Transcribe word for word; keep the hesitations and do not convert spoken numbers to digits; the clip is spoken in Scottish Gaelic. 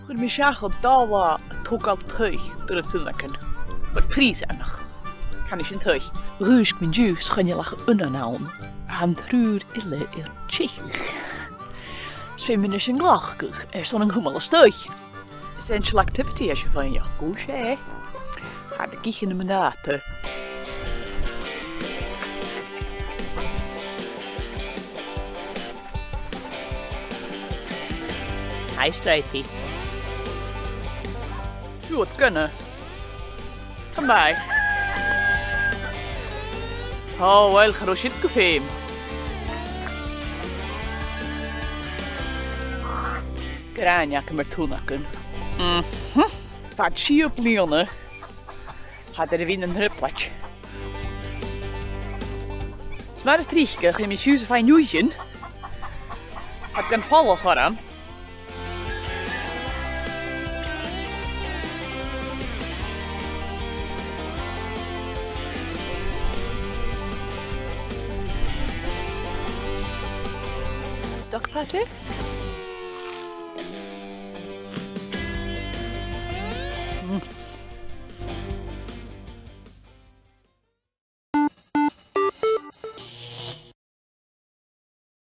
Chuir mi seachad dà latha a' togail taigh do na tunnagan. Bha prìosanach. Chan e sin taigh. Dhùisg mi an-diugh 's chan eil ach aonan ann. Tha an triùir eile air teicheadh. Is feumaidh mi a-nis an glacadh airson an cumail a-staigh. Essential activity, a chì sibh, ach gu 's e. Tha mi ag ithe na mnata. Hi, Stripey. Siuthad gunna. Come by. Ò, uill, cha robh sin gu feum. Gràin agam air tunnagan. Mhm. Fad sia bliadhna, tha iad air a bhith nan trioblaid. Is mar as trice, chì mi fiù 's a' faighinn uighean, tha iad gan falach orm. Duck patty?